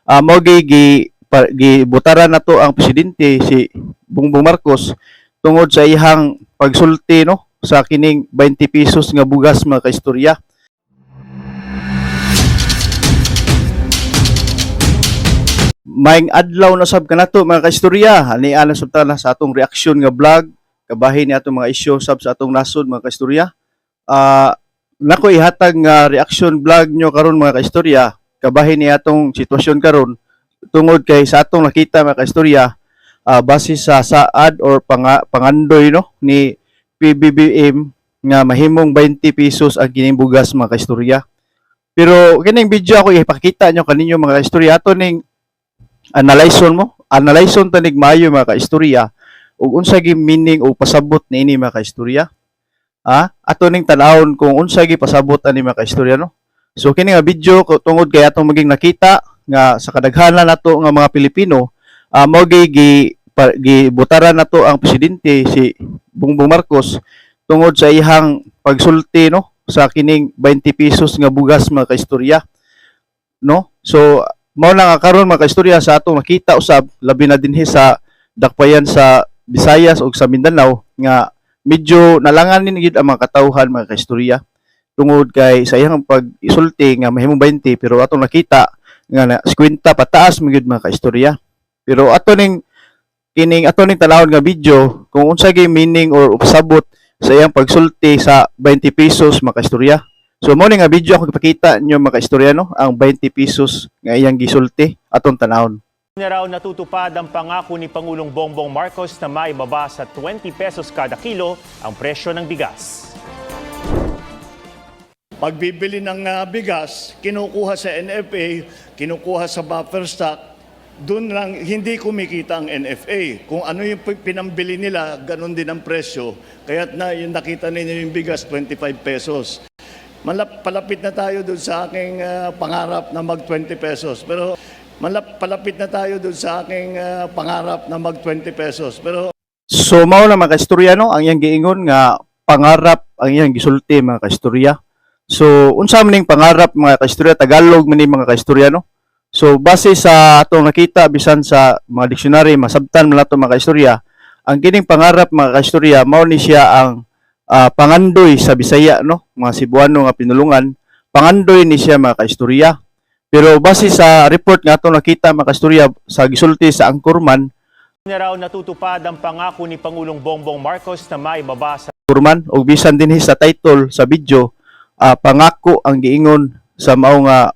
Mao gi gi gibutaran nato ang presidente, si Bongbong Marcos, tungod sa iyang pagsulti, no, sa kining 20 pesos nga bugas, mga kaistorya. Maayong adlaw na sab kanato, mga kaistorya. Ani ana sab ta na sa atong reaksyon nga vlog kabahin ni atong mga isyu sab sa atong nasod, mga kaistorya. Nako ihatag nga reaction vlog nyo karon, mga kaistorya, kabahin ni atong sitwasyon karon tungod kay sa atong nakita, mga kaistorya, base sa saad or pangandoy, no, ni PBBM nga mahimong 20 pesos ang kining bugas, mga kaistorya. Pero kining video ako ipakita nyo kaninyo, mga kaistorya, ato ning analyson mo, analyson tanig maayo, mga kaistorya, ug unsa gi meaning o pasabot niini, mga kaistorya. Ato ning tan-awon kung unsa gi pasabot ani, mga kaistorya, no. So kini nga video tungod kay atong maging nakita nga sa kadaghanan nato nga mga Pilipino, mao gi gibutaran nato ang presidente, si Bongbong Marcos, tungod sa iyang pagsulti, no, sa kining 20 pesos nga bugas, mga kaistorya, no. So mao na nga karon, mga kaistorya, sa atong nakita usab, labi na dinhi sa dakpayan sa Visayas ug sa Mindanao, nga medyo nalanganin gid ang mga katawhan, mga kaistorya, tungod kay sa iyang pag-isulti nga mahimong 20, pero atong nakita nga na 50 pataas man gyud, mga kaistorya. Pero ato ning kining ato ning tanawon nga video kung unsa gyud meaning or pasabot sa iyang pagsulti sa 20 pesos, mga kaistorya. So mo ni nga video ako ipakita niyo, mga kaistorya, no, ang 20 pesos nga iyang gisulti, atong tanawon. Na raw natutupad ang pangako ni Pangulong Bongbong Marcos na maibaba sa 20 pesos kada kilo ang presyo ng bigas. Pagbibili ng bigas, kinukuha sa NFA, kinukuha sa buffer stock, doon lang hindi kumikita ang NFA. Kung ano yung pinambili nila, ganun din ang presyo. Kaya't na yung nakita ninyo yung bigas, 25 pesos. Palapit na tayo doon sa aking pangarap na mag 20 pesos. Pero palapit na tayo doon sa aking pangarap na mag 20 pesos. Pero So mao na, mga kaistorya, no, ang iyang giingon nga pangarap ang iyang gisulti, mga kaistorya. So unsa man ning pangarap, mga kaistorya? Tagalog man ni, mga kaistorya, no. So base sa atong nakita bisan sa mga dictionary, masabtan man nato, mga kaistorya, ang kining pangarap, mga kaistorya, mao ni siya ang pangandoy sa Bisaya, no, mga Cebuano nga pinulungan, pangandoy ni siya, mga kaistorya. Pero base sa report nga atong nakita, mga kaistorya, sa gisulti sa Anchorman Na raw natutupad ang pangako ni Pangulong Bongbong Marcos na maibaba sa Anchorman og bisan dinhi sa title sa video, pangako ang giingon sa mao nga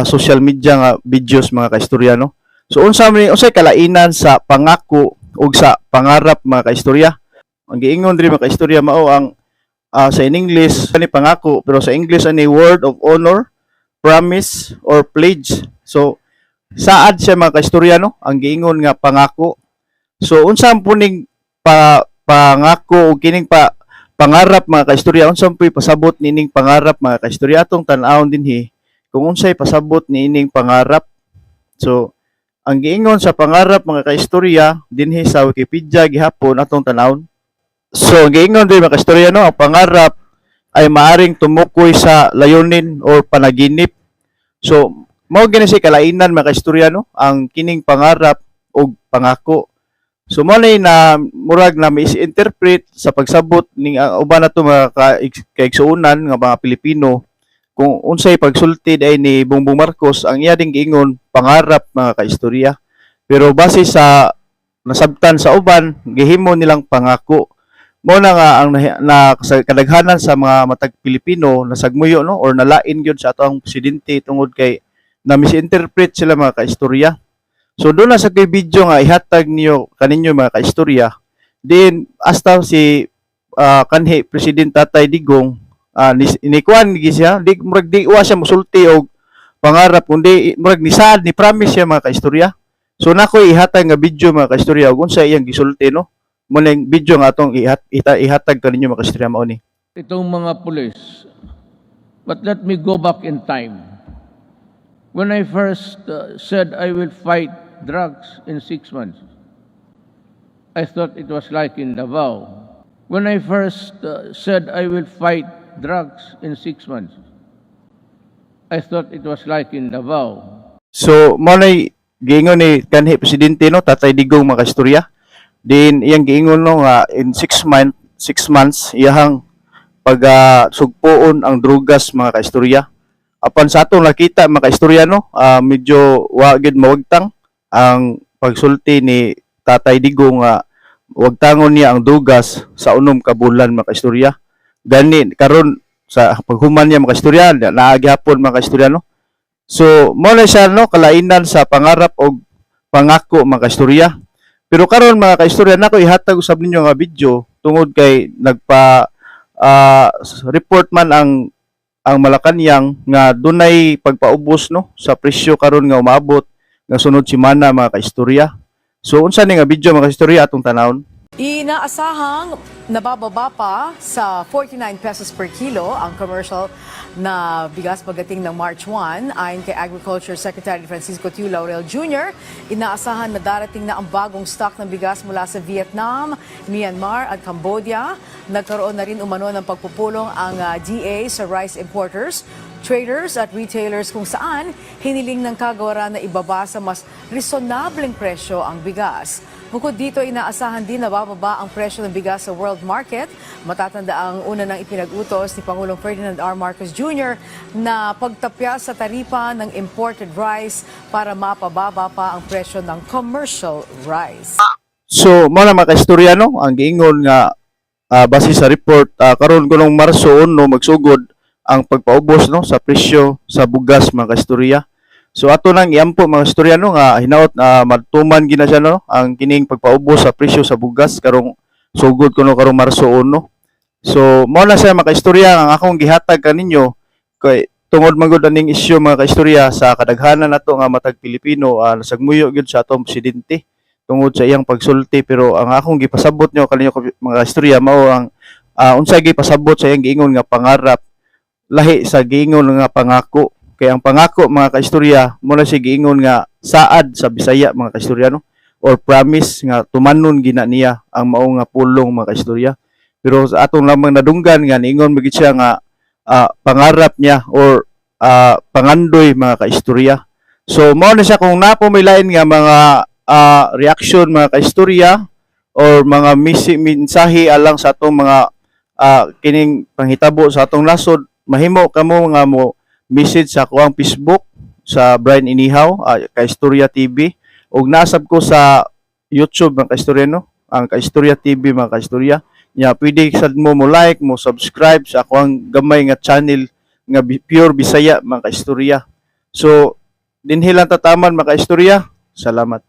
social media nga videos, mga kaistorya, no. So unsa man unsay kalainan sa pangako ug sa pangarap, mga kaistorya? Ang giingon diri, mga kaistorya, mao ang sa in English ani pangako, pero sa English ani word of honor, promise or pledge. So saad siya, mga kaistorya, no, ang giingon nga pangako. So unsa man po ning pangako ug kining pangarap, mga kaistorya? Unsa man po'y pasabot nining pangarap, mga kaistorya? Atong tan-awon dinhi kung unsay pasabot niining pangarap. So ang giingon sa pangarap, mga kaistorya, dinhi sa Wikipedia gihapon, atong tan-awon. So ang giingon din, mga kaistorya, no, ang pangarap ay maaring tumukoy sa layunin or panaginip. So mao gani siya kalainan, mga kaistorya, no, ang kining pangarap og pangako. So mo na na murag na misinterpret sa pagsabot ning ang uban nato mga kaigsuonan nga mga Pilipino kung unsay pagsulti ay ni Bongbong Marcos. Ang iya ding giingon pangarap, mga kaistorya. Pero base sa nasabtan sa uban, gihimo nilang pangako. Mo na nga ang na sa kadaghanan sa mga matag Pilipino nasagmuyo, no, or nalain gyud sa ato ang presidente tungod kay na misinterpret sila, mga kaistorya. So doon na sa kay video nga ihatag niyo kaninyo, mga kaistorya. Din hasta si kanhi President Tatay Digong, ni kuan gi siya, di murag di wa siya musulti og pangarap kundi murag ni saad, ni promise siya, mga kaistorya. So nako ihatag nga video, mga kaistorya, ug unsa iyang gisulti, no. Mo ning video nga atong ihatag kaninyo, mga kaistorya, mao ni. Itong mga pulis. But let me go back in time. When I first said I will fight drugs in 6 months, I thought it was like in Davao. When I first said I will fight drugs in 6 months, I thought it was like in Davao. So mao nay giingon ni kanhi presidente, no, Tatay Digong, mga kaistorya. Din iyang giingon, no, nga in 6 months iyahang pag sugpoon ang drugas, mga kaistorya. Apan sa atong nakita, mga kaistorya, no, medyo wa gyud mawagtang ang pagsulti ni Tatay Digong nga wagtangon niya ang drugas sa 6 ka bulan, mga kaistorya. Gani karon sa paghuman niya, mga kaistorya, naa gihapon, mga kaistorya, no. So, mao na siya, no, kalainan sa pangarap og pangako, mga kaistorya. Pero karon, mga kaistorya, nako ihatag usab ninyo nga video tungod kay nagpa report man ang Malacanang nga dunay pagpaubos, no, sa presyo karon nga umaabot nga sunod semana, mga kaistorya. So unsa ni nga video, mga kaistorya, atong tanawon? Inaasahang nabababa pa sa 49 pesos per kilo ang commercial na bigas pagdating ng March 1. Ayon kay Agriculture Secretary Francisco Tiu Laurel Jr., inaasahan na darating na ang bagong stock ng bigas mula sa Vietnam, Myanmar at Cambodia. Nagkaroon na rin umano ng pagpupulong ang DA sa rice importers, traders at retailers kung saan hiniling ng kagawaran na ibaba sa mas reasonableng presyo ang bigas. Bukod dito, inaasahan din na bababa ang presyo ng bigas sa world market. Matatanda ang una ng ipinag-utos ni Pangulong Ferdinand R. Marcos Jr. na pagtapya sa taripa ng imported rice para mapababa pa ang presyo ng commercial rice. So, mao na, mga kaistorya, no, ang giingon nga base sa report, karon kunong Marso 1 magsugod ang pagpaubos, no, sa presyo sa bugas, mga kaistorya. So ato nang iampo, mga istorya, no, nga hinaot na matuman gina siya, no, ang kining pagpaubos sa presyo sa bugas karong sugod kuno karong Marso 1. So mao na siya, mga kaistorya, ang akong gihatag kaninyo kay tungod man gud aning isyu, mga kaistorya, sa kadaghanan nato nga matag Pilipino, nasagmuyo gyud sa atong presidente tungod sa iyang pagsulti. Pero ang akong gipasabot nyo kaninyo, mga istorya, mao ang unsay gipasabot sa iyang giingon nga pangarap lahi sa giingon nga pangako, kay ang pangako, mga kaistorya, mo na siya giingon nga saad sa Bisaya, mga kaistorya, no, or promise nga tumanon gina niya ang mao nga pulong, mga kaistorya. Pero sa atong lamang nadunggan nga niingon magid siya nga pangarap niya or pangandoy, mga kaistorya. So mao na siya. Kung naa po may lain nga mga reaction, mga kaistorya, or mga mensahe alang sa atong mga kining panghitabo sa atong nasod, mahimo kamo nga mo message sa akoang Facebook sa Brian Inihaw, Kaistorya TV, ug nasab ko sa YouTube, mga kaistorya, no, ang Kaistorya TV, mga kaistorya nya. Pwede sad mo mo like, mo subscribe sa akoang gamay nga channel nga pure Bisaya, mga kaistorya. So dinhi lang tataman, mga kaistorya. Salamat.